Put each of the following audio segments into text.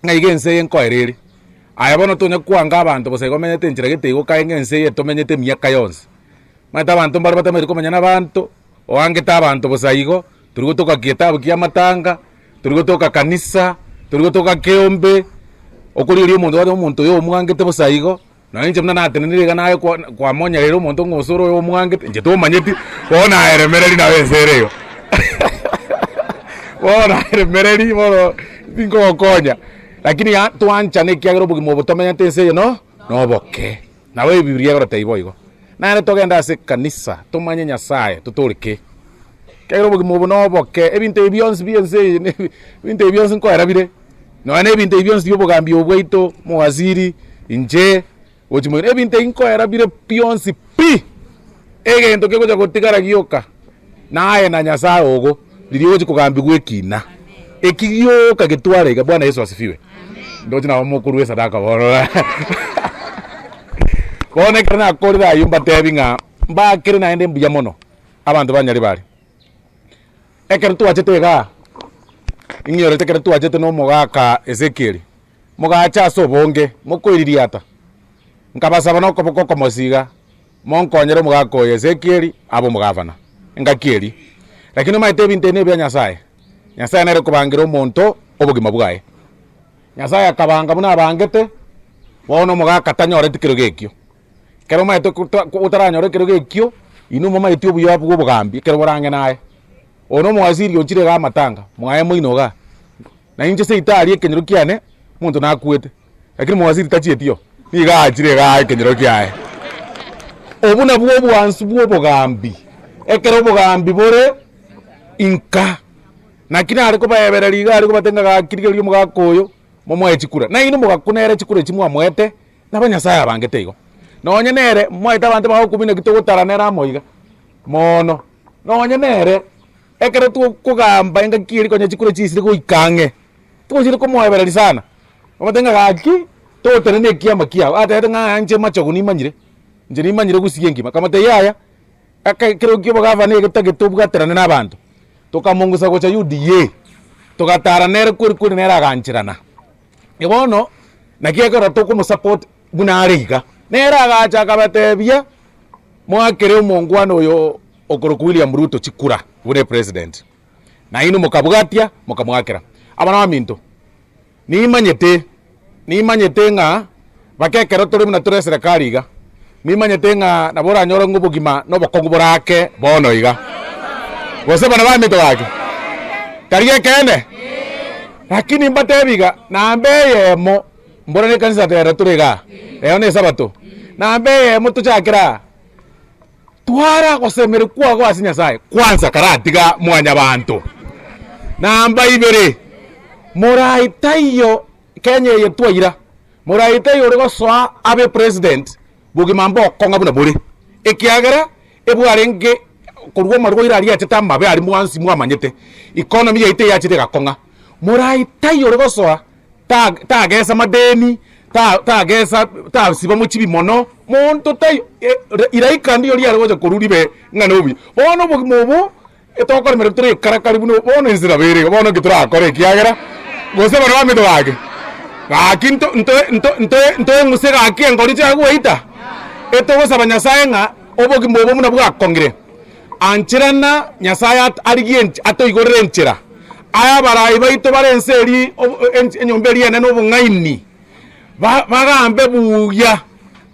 Ng'a iga ense eye nkoera ere. Aye bono tonya kwanga abanto bosa igo omenyete enchera gete igo kae ng'a ense eye tomenyete emiaka yonsi. Omanyete abanto mbare batamaeti komenya na abanto, oangete abanto bosa igo, tori gotoka kietabu kia amatanga, tori gotoka kanisa, tori gotoka keombe, okorigereria omonto gose omonto oyo omwangete bosa igo, Nonya inche buna natenenire iga naye kwa kwamonyerera omonto ng'a osore oyo omwangete, inche tomanyeti, bono aye remereri nabo ense ere igo. Bono aye remereri bono tinkogokonya, lakini ya twanchane ekiagera obogima obo tomenyete ense eye no noboke. Nabo ebibiria egototebia boigo. Naende togende ase ekanisa tomanye Nyasaye totoreke, ekiagera obogima obo noboke, ebinto ebi bionsi bia ense eye ne ebinto ebi bionsi nkoera bire. Nonya na ebinto ebi bionsi bia obogambi obo bwaito, omowaziri, inche, gochia moino, ebinto ebi nkoera bire bionsi pi, egento kegocha gotigara gioka, naye na Nyasaye ogo, riria ogochia kogambigwa ekina. Eki gioka getware iga, Bwana Yeso asifiwe. Ndoche nabo mokorwa esadaka bono. Bono ekero nakorire ayio mbatebi ng'a mbakere naende mbuya mono, abanto ba Nyaribari. Ekero twachete igaa, ing'iyorete ekero twachete na omogaka Ezekieli, mogacha ase obonge, mokoiririata, nkabasaba na okoboko okomosi iga, monkonyere omogaka oyo Ezekieli abe omogavana, engaki eria. Lakini omanyete ebinto ebi nebia Nyasaye, Nyasaye nere okobangera omonto obogima bwaye. Nyasaye akabanga buna abangete, bono omogaka tanyoreti kerogo ekio. Ekero omanyete otaranyore ekerogo ekio, inwe momanyeti obuya bwa obogambi ekero borang'e naye. Oyo na omowaziri ochire igaa amatanga, mwaye moino igaa, na inche seito aria ekenyoro kiane, omonto nakwete, lakini omowaziri tachieti oo, nigo achire igaa ekenyoro kiaye. Obwo nabwo obwansu bwa obogambi, ekero obogambi bore inka. Naki nare kobaebereria iga aria kobatebia ng'a gaki rigereria omogaka oyo, momoe chikura. Nainwe mogakuna ere chikura echi mwamoete, Nabo Nyasae abangete igo. Nonye nere, momaete abanto bagokumia naki togotara nere amo iga, mono. Nonye nere, ekero tokogamba engaki eria konya chikura chisire goika ang'e, tochire komoebereria sana, omanyete ng'a gaki, togotenena ekiama kiago, atebete ng'a yaya inche machogu nimanyire, inche nimanyire gusii engima, akamotebia yaya, eke ekero kia obogavana egetagete obwaterane na abanto, tokamongusa gocha UDA, togatara nere kweri kweri nere agancherana. Bono naki ekero tokomosupport buna are iga, nere agacha akabatebia, moakere omongwana oyo okorokwa William Ruto chikura buna epresident, nainwe mokabwatia mokamoakera. Abana baminto, nimanyete nimanyete ng'a mpaka ekero tore buna tore eserekari iga, nimanyete ng'a nabo oranyore ng'a obogima na obokong'u borake bono iga. Gose bana baminto gaki? Tari ekeene? Lakini mbatebi iga, namba eyemo, mbora ne ekanisa rero tore igaa, rero ne esabato, namba eyemo tochakere aa, twara gosemeria kwago ase Nyasaye kwanza karatiga mwanyabanto. Namba ibere, morai taiyo Kenya eye twaira, morai taiyo ore gosoa abe president bogima mbokong'a buna bore, ekiagera ebwarenge korwa omarwaire aria achete amabe aria mwansi mwamanyete, economy yaito eyachete egakong'a. Morai taiyo ore gosoa ta tagesa madeni, ta tagesa tasiba mochibi mono, monto taiyo iraika ndiyo riare gocha korwa ribe ng'a nobuya. Bono obogima obo. Etokoremerwa tore ekarakari buna bono ense nabo ere iga, bono nki torakore ekiagera gose baria bamanyete gaki, gaki nto nto nto nto ntoeng'use gaki engori chiaye goita, etogosaba Nyasaye ng'a obogima obo buna bwakong'ire, ancherana Nyasaye at arigie ench atoigorere enchera, aye abarai baito bare ense eria obo ench enyomba eria enene obong'aini, ba bagambe buya,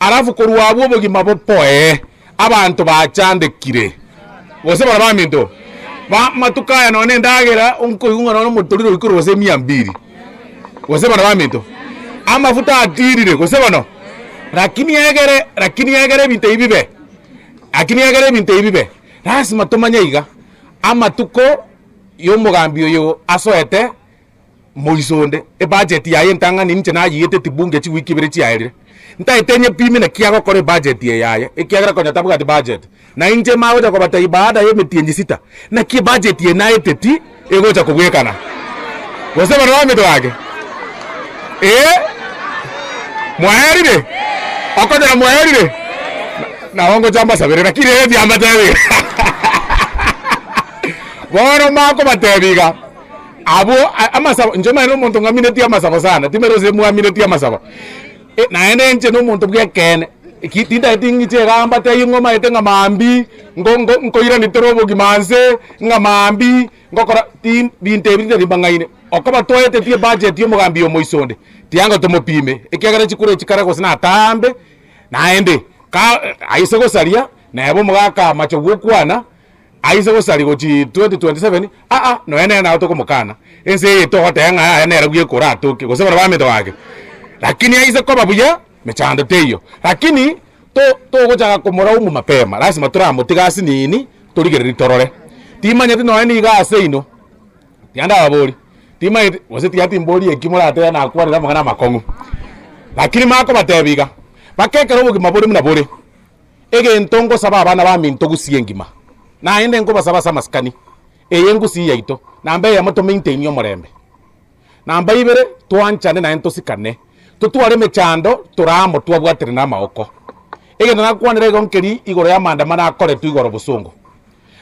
alafu korwa abwo obogima bopoee. Abanto bachandekire, gose baria baminto b'amatuko aya nonya nendagera nkoigwa ng'a nonya omotoriro oikire gose mia mbili, gose bono baminto, amafuta atirire gose bono, lakini egere lakini egere ebinto ebi bibe, lakini egere ebinto ebi bibe, lasima tomanye iga, amatuko ya omogambi oyo asoete. Moiso onde, ebudget yaye entang'ani inche nayiete tibunge chiwiki ibere chiaerire. Ntaete nyepime naki agokora ebudget eye yaye, ekiagera konya tabwati budget. Na inche magocha kobatebia baada ya emetienyi sita, naki ebudget eye naeteti egocha kobwekana. Gose bono bamito gaki? Ee? Mwaerire? Okonyora mwaerire? Nabo ngocha mbasabere lakini rero tiambatebi. Bono makobatebia iga. Abwo amasabo, inche omanyete omonto ng'amineti amasabo sana, timanyeti gose mwamineti amasabo. Naende inche na omonto bw'ekeene, eki tintageti ng'iche igaa mbatebie ng'a omanyete ng'a maambia, ngo ngo nkoirani tore obogima nse, ng'a maambia, ngokora ti binto ebi titari mbang'aine. Okoba twaetetie ebudget ya omogambi omoiso onde, tianga tomopime, ekiagera chikura echi kare gose nataambe, naende ka aise gosaria, neba omogaka amache gokwana. Aise gosaria gochia 2027, aa, nonya nere nabo tokomokana, ense eye togoteba ng'a yaya nere bweka oratoke, gose baria bamete gake. Lakini aise koba buya, mechando teiyo. Lakini to togochaka komoraumu mapema, lasima toramotiga asinini, torigereria torore. Timanyeti nonya nigo ase inwe, tiga ndababorie, timanyeti gose tiga timborie eki moratebe nakwanire amang'ana amakong'u. Lakini makobatebia iga, mpaka ekero obogima bore buna bore. Egento ngosaba abana baminto gusii engima, naende nkobasaba ase amasikani, eye ngusii yaito, namba eyemo tomaintainie omorembe, namba ibere twanchane naende tosikane, totware emechando tore amo twabwaterane na amaoko. Egento nakwanera igo nkeri igoro y'amaandamano akoretwe igoro bosongo.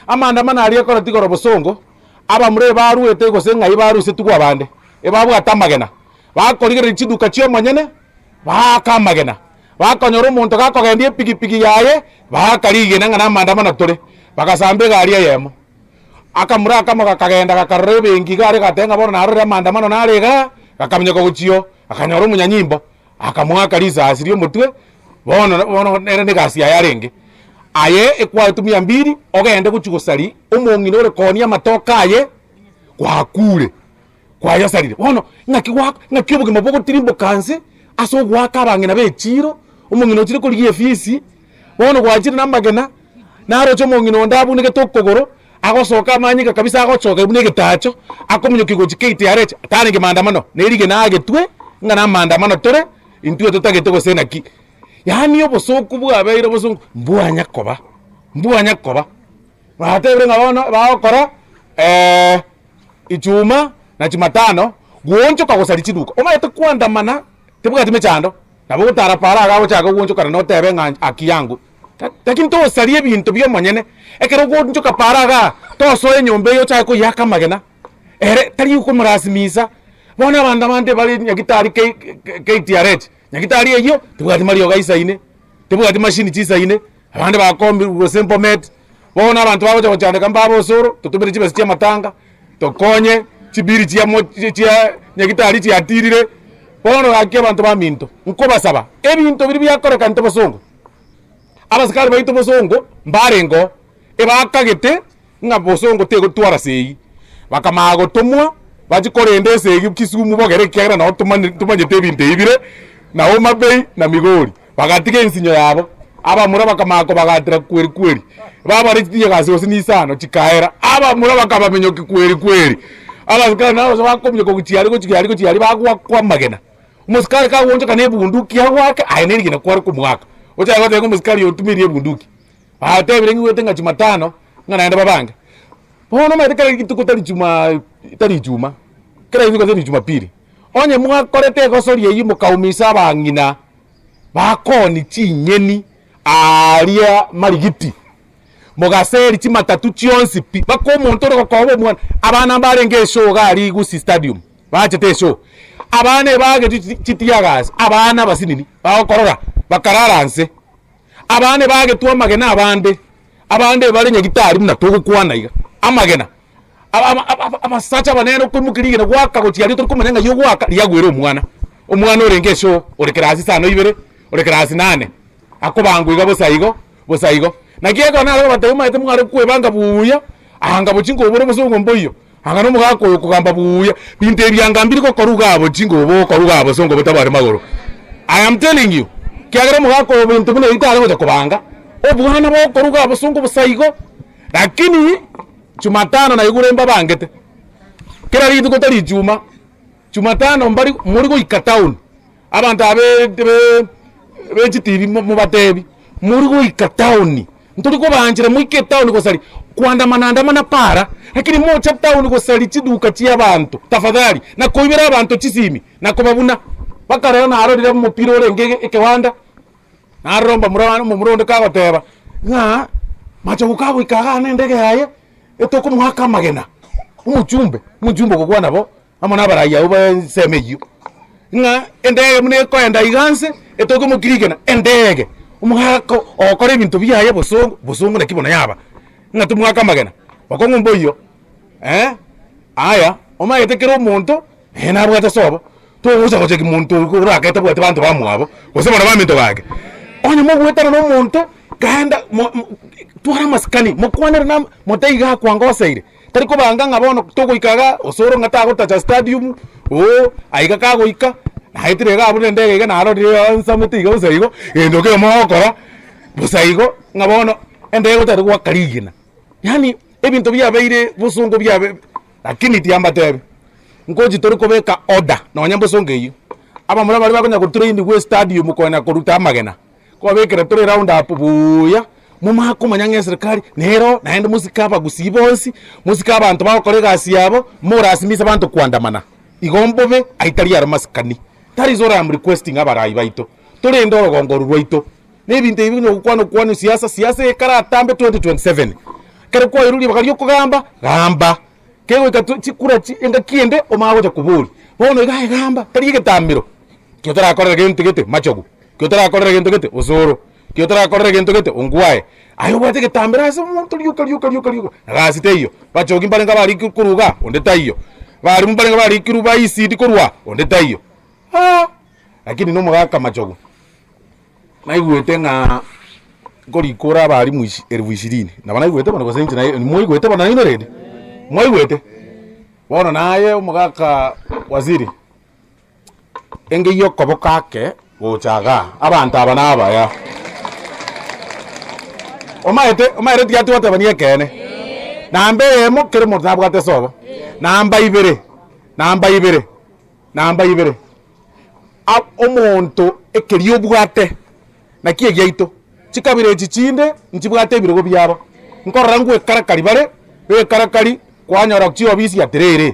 Amaandamano aria akoretwe igoro bosongo, abamura ebaruete gose ng'ai barusetigwe abande, ebabwate amagena, bakorigereria chiduka chi'omonyene, baaka amagena. Bakonyora omonto gakogendia epigipigi yaye, baaka rigena ng'a namaandamano tore, bagasamba egari eyemo. Akamura akamo gakagenda gakarora ebenki iga are gateba ng'a bono narorire amaandamano nare igaa, gakaminyoka gochia oo, akanyora omonyanyimbo, akamoaka risasi ria omotwe, bono bono nere na egasi yaye arenge. Aye ekwaetwe mia mbiri, ogende gochia gosaria omong'ina ore koonia amatoke aye, gwakure. Kwayosarire. Bono ng'aki gwa ng'aki obogima bogotirimboka nse ase ogoaka abang'ina b'echiiro, omong'ina ochire korigia efisi, bono gwachire na amagena, naroche omong'ina onde abunegete okogoro, agosoka amanyinga kabisa agochoka buna egetacho, akominyokia gochia KTRH, tarenge maandamano, na erigena agetwe ng'a na amaandamano tore, intwe totagete gose naki. Yaani obosoku bwabeire obosongo, mbwanya koba, mbwanya koba. Batebire ng'a bono bagokora Ijumaa na Jumatano goonchoka gosaria chiduka. Omanyete koandamana tebwati mechando, nabo ogotara para iga ogochaka goonchokana na otebe ng'a haki yangu. Lakini tosaria ebinto bia omonyene, ekero ogoonchoka para igaa, tosoa enyomba eye ochake koiyaka amagena, ere tari okomolasimisa. Bono abanto abande bare nyagetari K KTRH, nyagetari eyio tebwati mariogo aisaine, tebwati mashini chisaine. Abande bakombirwe gose Bomet, bono abanto bagocha gochandeka mbabe osoro, totomere chibesa chia amatanga, tokonye chibiri chia mo chia nyagitari chiatirire, bono gaki abanto baminto, nkobasaba, ebinto biria biakoreka intwe bosongo, abasikari baito bosongo mbarenge oo, ebakagete ng'a bosongo tegotwara segi, bakamanya gotomwa bachie korenda esegi Kisumu bogere ekiagera nabo tomanye tomanyete ebinto ebi bire na Homa Bay na Migori. Bagatiga ensinyo yabo, abamura bakamanya kobagatera kweri kweri, babare chitiegasi gose nisano chikaera, abamura bakabaminyokia kweri kweri. Abasikari nabo gose bakominyoka gochia aria gochia aria gochia aria bagoakwa amagena. Omosikari kagoonchoka na ebunduki agoake, aye na erigena kware komoaka, ochake goteba ng'a omosikari oyo otumirie ebunduki. Batebire ng'igwete ng'a jumatano, ng'a naende babange. Bono omanyete kera rituko tari jumaa tari ijumaa, kera rituko tari jumapili. Onye mwakorete egosori eyio mokaumisa abang'ina bakoonia chinyeni aaria marigiti, mogaseri chimatatu chionsi pi, mpaka omonto ore gokoba omwana, abana mbarenge eshow iga aria Gusii stadium, bachete eshow, abana ebagetwe chitear gas, abana abasinini bagokorora bakarara nse. Abana ebagetwe amagena abande, abande ebare nyagitari buna togokwana iga, amagena. Abasacha abanene okoimokia rigena goaka gochia aria tori komanya ng'ai ogoaka, riagwere omwana. Omwana orenge esoo, ore class isano ibere, ore class nane, akobangwa iga bosa igo, bosa igo. Naki ekero nare kobatebia omanyete mware kwebanga buya, anga bochia nkobora obosongo mboiyo, anga na omogaka oyo okogamba buya, binto ebi anga mbiri gokorwa igaa bochia nkobo okorwa igaa bosongo botabwati magoro. I am telling you, ekiagera omogaka oyo binto buna ebi tare gocha kobanga, obwana bokorwa igaa bosongo bosa igo, lakini. Jumatano naigure mbabangete, kera rituko tari Ijumaa, Jumatano mbari mori goika town, abanto aba be be chitibi mobatebi, mori goika town, ntori kobaanchera moike etown gosaria, koandamana andamana para, lakini mocha town gosaria chiduka chia abanto tafadhali, na koibera abanto chisimi, na kobabuna, mpaka rero narorire omopira orenge ekewanda. Narora omomura omomura onde kagoteba, ng'a machogu kagoika igaa na endege yaye, etokomoaka amagena. Omochumbe, omochumbe ogokwana bo, amo na abarai abwo ba ensemo eyio, ng'a endege buna ekoenda iga nse, etoke omokirigena, endege, omogaka ogokora ebinto biaye bosongo, bosongo naki bono yaba, ng'a tomwake amagena, bokong'u mboiyo eh, aya, omanyete kera omonto, eh nabwate sobo, togocha gocheki monto oyo orake tabwati banto bamwabo, gose bono baminto bake. Onye mogwetana na omonto, genda mo mo twara amasikani, mokwanere na mote iga akwangoseire, tari kobanga ng'a bono togoika igaa, osoro ng'a tagotacha stadium, ooh aiga kagoika, naetire iga abwo na endege iga narorire ansamete iga bosa igo, egento kemo mogokora, bosa igo, ng'a bono endege otagete goaka rigena. Yaani ebinto biabeire bosongo biabe lakini tiambatebi, nkochi tore kobeka order nonya mbosongo eywo, abamura baria bakonya gotrainigwa estadium konya koruta amagena, nkobabekera tore round up buuya, momanye komanya ng'a eserikari nero naende mosike abagusii bonsi, mosike abanto bagokora egasi yabo, morasimise abanto koandamana. Igo mbobe ayio tari aro masikani. That is what I am requesting abarai baito, torende orogongo oru rwaito. Na ebinto ebi buna ogokwana okwane siasa, siasa eye ekaratambe 2027. Ekero kwairwe ribaga ria okogamba, gamba. Kegoika twe chikura chi engaki ende omanye gocha koboria. Bono iga aye gamba, tari egetamero, ki otarakorera gento gete machogu, ki otarakorera gento gete osoro, ki otarakorera gento gete ongwae. Aye obwate egetambero ase omonto rioka rioka rioka rioka, na gasi teiyo. Bachogi mbarenge abarikire korwa igaa, onde taiyo. Barimu mbarenge abarikirwe ba ECD korwa aa, onde taiyo. Haa! Lakini na omogaka machogu. Naigwete ng'a nkorikora abalimu ishi elfu ishirini, nabo naigwete bono gose inche naye mwaigwete bono nainwe rende? Mwaigwete? Bono naye omogaka waziri, engeiyo okoboko ake gocha igaa, abanto aba na abaya. Omanyete omanyete tiga twatebania ekeene, namba eyemo kera omonto nabwate esobo, namba ibere, namba ibere, namba ibere. Omonto ekeria obwate, naki egiaito, chikabira echi chinde nchibwate ebirogo biabo, nkorora ngwekarakari bare, bekarakari kwanyora chiofisi atiriri,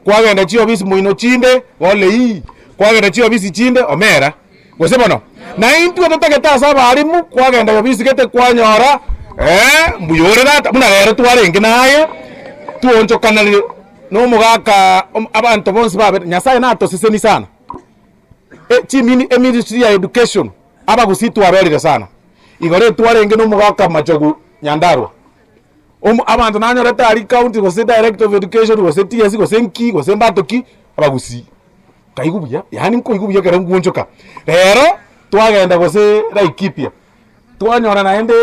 kwagenda chiofisi moino chinde golei, kwagenda chiofisi chinde omera, gose bono? Na intwe totagete ase abalimu kwagenda ofisi gete kwanyora mbuya ore tata, buna rero twarenge naye, twoonchokananire. Na omogaka abanto bonsi babe Nyasaye natoseseni sana chimini eministry ya education abagusii twaberire sana igoro etwarenge na omogaka Machogu Nyandarua omo abanto nanyorete aria county gose director of education gose TSC gose nki gose mbato ki abagusii nkaigwa buya yaani nkoigwa buya ekero ngwonchoka rero twagenda gose Laikipia. Twanyora naende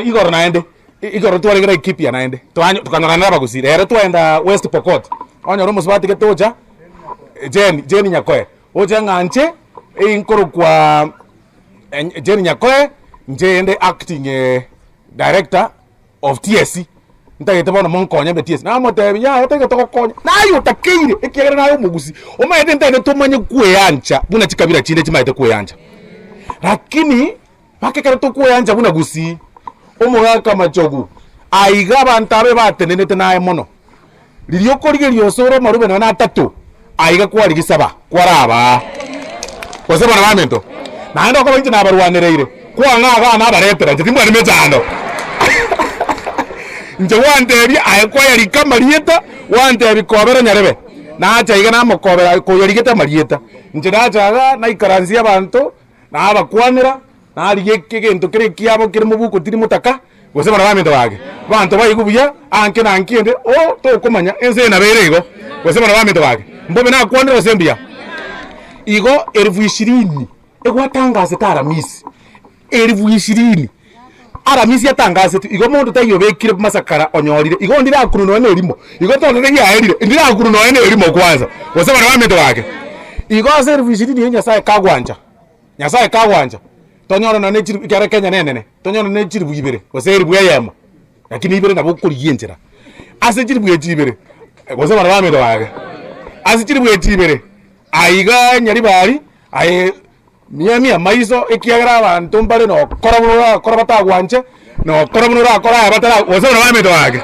igoro naende, igoro twarenge Laikipia naende, twanyo tukanyora naende abagusii. Rero twaenda West Pokot, onyore omosubati gete ocha, Jane, Jane Nyakoe, ocha ng'a inche, einkorokwa Jane Nyakoe, inche inde acting director of TSC, ntagete bono monkonye mbe TSC. Namotebia yaya taiga togokonya, naye otakeire ekiagera naye omogusii, omanyete ntagete tomanye kweancha buna chikabira chinde chimaete kweancha. Lakini mpaka ekero tokweancha buna gusii, omogaka amachogu, aiga abanto abe batenenete naye mono. Riria okorigereria osore omarube nonya na atato, aiga kwarigia saba, kwaraba aa. Gose bono baminto, naende okoba inche nabarwanereire, kwang'a igaa nabaretera inche timbwati mechando. Inche gwantebia aye kwayarika amarieta, gwantebia kobera nyarebe, nacha iga namokobera koyarigete amarieta. Inche nacha igaa naikaransia abanto, nabakwanera, narigia eke egento kere ekiabo kere mobuko tiri motaka, gose bono baminto bake, abanto baigwe buya, anke na nki ende oh tokomanya ense eye nabo ere igo, gose bono baminto bake, mbobe nakwanire gose mbuya? Igo elfu ishirini egwatangasete aramisi, elfu ishirini, aramisi atangasetwe, igo monto taiyo obekire masakara onyorire, igo ndirakunwa nonya na erimo, igo torore riaerire, ndirakunwa nonya na erimo kwanza, gose bono baminto bake. Igo ase elfu ishirini eye Nyasaye kagwancha. Nyasae kagwancha, tonyore nonya ne chilifu ekiagera Kenya nenene, tonyore nonya ne chilifu ibere, gose elifu eyemo, lakini ibere nabo okorigia enchera. Ase chilifu echi ibere, gose bono bamino bage, ase chilifu echi ibere, aiga Nyaribari, aye miamia amaiso ekiagera abanto mbare nokora buna orakora batagwanche, nokora buna orakore aya batara gose bono bamino bage.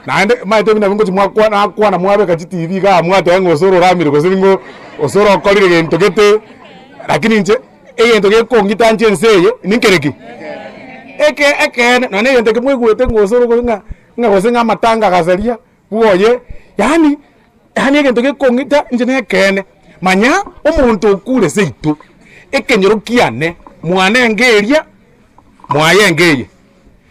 Naende omanyete buna ngochi mwakwana nakwana mwabeka chitibi igaa mwateba ng'a osoro oramire gose ning'o osoro okorire gento gete. Lakini inche, egento gekongita inche ense eye, ninkere ki? Eke ekeene, nonya na egento eke mwaigwete ng'a osoro gose ng'a ng'a gose ng'a amatanga agasaria, Bwoye, yaani yaani egento gekong'ita inche na ekeene, manya omonto okure seito, ekenyoro kiane, mwane enga eria, mwaye enga eye,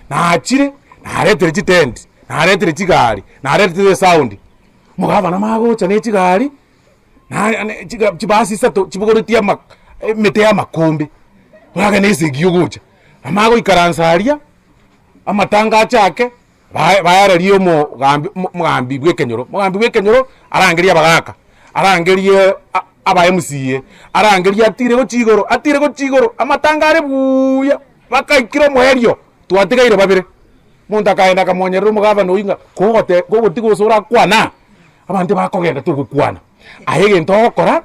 nachire, naretire chitenti, naretire chigari, naretire esound, omogabana magocha na echigari, na ne chiga chibasi isato chibogoretie ama emete ya amakombe, oragende esegi ogocha, amagoikaransa aria, amatanga achake. Bae baererie omogambi omogambi bw'ekenyoro, omogambi bw'ekenyoro arangerie abagaka, arangerie aba MCA, arangerie atire gochia igoro, atire gochia igoro, amatanga are buuya, bakaikire omoerio, twatigaire babere. Omonto akaenda akamonyerera omogavana oywo ng'a kogote kogotiga ase orakwana, abanto bakogenda togokwana. Aye egento ogokora,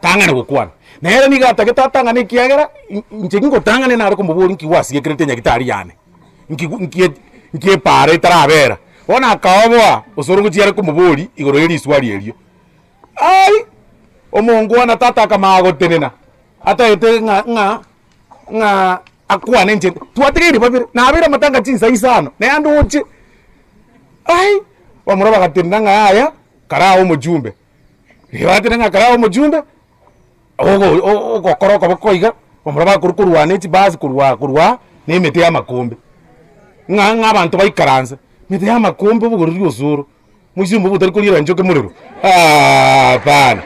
tang'ana gokwana. Nere nigo atagete atang'ane ekiagera, inche ngotang'ane nare komoboria nki gwasiekerete nyagitari yane. Nki nki nki epaara etarabera. Bono akaoboa osoro gochia are komoboria igoro ye riswari erio. Ai! Omongwana tata akamanya gotenena, atagete ng'a ng'a ng'a akwane inche, twatigaire babere, nabeire amatanga chinsa isano, naye ndoche. Ai! Bamura bagatenena ng'a yaya, karae omochumbe. Riria batenena ng'a karae omochumbe, ogo ogokora okoboko iga, bamura bakorwa korwa ne chibasi korwa korwa aa, na emete ya amakombe. Ng'a ng'a abanto baikaranse, emete ya amakombe obogoreria osoro, moisia omobe otari koriera nchoke morero hapana.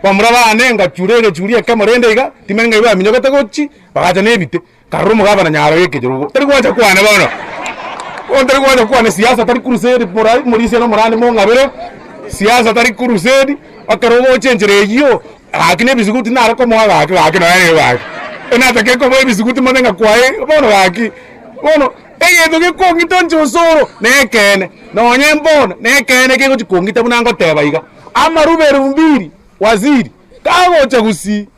Bamura bane ngachura egechuri ekemo rende iga, timanyeti ng'ai baminyogete gochi, bagacha na ebite. Karora omogabana nyaro y'ekenyoro tari gwancha kwane bono. Bono tari gwancha kwane siasa tari crusade morai morisia na omorande mong'abere, siasa tari crusade, ekero ogocha enchera eyio, gaki na ebisuguti nare komoa gaki gaki nonya nigo gaki. Enatake koboa ebisuguti mone ng'a kwaye bono gaki, bono egento gekong'ita inche osoro na ekeene, nonye mbono na ekeene kegochi kong'ita buna ngoteba iga, amarube elfu mbili waziri, kagocha gusii.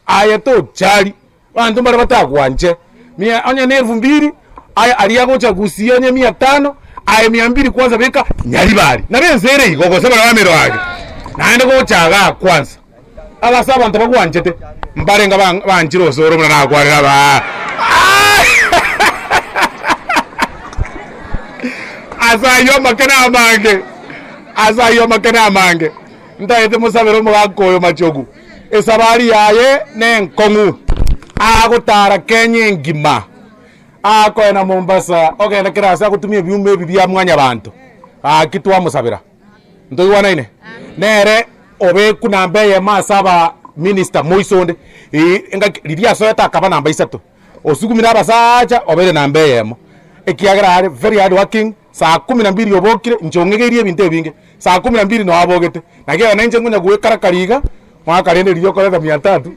Aye tochari, abanto mbare batagwanche, mia onye ne elfu mbili, aye aria agocha gusii onye mia tano, aye mia mbili kwanza beka nyaribari. Nabo ense ere igo gose bare bamero age. Naende gocha igaa kwanza, aba ase abanto bagwanchete, mbarenge ba banchire osoro buna nakwanire aba Ase ayio amakene amange, ase ayio amakene amange, ntagete mosabere omogaka oyo machogu. Esabari yaye nenkong'u, agotara Kenya engima, akoenda Mombasa, ogenda kera ase agotumia ebiuma ebi bia mwanyabanto, gaki twamosabera. Ntoigwanaine? Nere obekwa namba eyemo ase aba minister moiso onde, engaki riria asoete akaba namba isato, osugumire abasacha obeire namba eyemo, ekiagera are very hard working. Saa kumi na mbili obokire, inche ong'egeirie ebinto ebinge, saa kumi na mbili noo abogete, naki ekero nainche nkonya goekarakari iga, mwaka rende riria okoreta mia tatu.